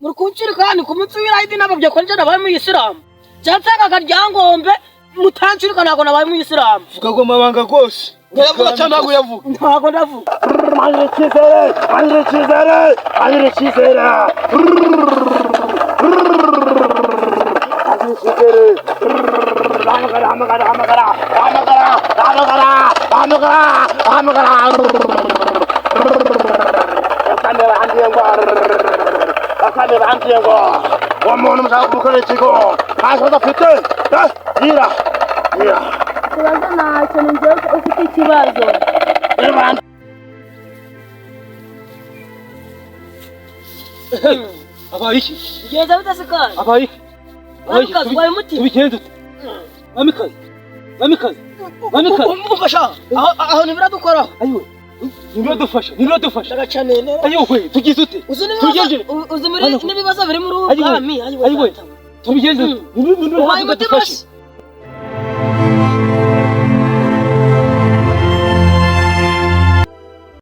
Muri kuncurika ni ku munsi w'irayidi, nababwiye ko nje nabaye umuyisilamu. Cyansangaga Ryangombe, mutancurika, ntabwo nabaye umuyisilamu. Vuga ngo amabanga rwose. Urayavuga cyangwa ntabwo uyavuga? Ntabwo ndavuga. Mangire icyizere, mangire icyizere, mangire icyizere, mangire icyizere. Hamagara, hamagara, hamagara, hamagara, hamagara, hamagara, hamagara. Bakame bambwiye ngo, bakame bambwiye ngo uwo muntu mushaka kumukorera ikigo nta kibazo afite. Yira yira. Ikibazo ntacyo, ni njyewe ufite ikibazo. Abaye iki? Bigenza bite se kandi? Abaye iki? Abaye iki? Mwamikazi, waye umutima. Tubigenze ute? Mwamikazi, mwamikazi, mwamikazi. Umufasha aho ntibiradukoraho. Ayiwe, ntibiradufasha, ntibiradufasha. Ndagacanene. Ayiwe, tugize ute? Uzi Tubigenze. n'ibibazo, uzi muri Hano. n'ibibazo biri muri ubu Ayiwe, bwami. ayiwe. Tubigenze ute? Ubaye umutima Ntibiradufasha. se?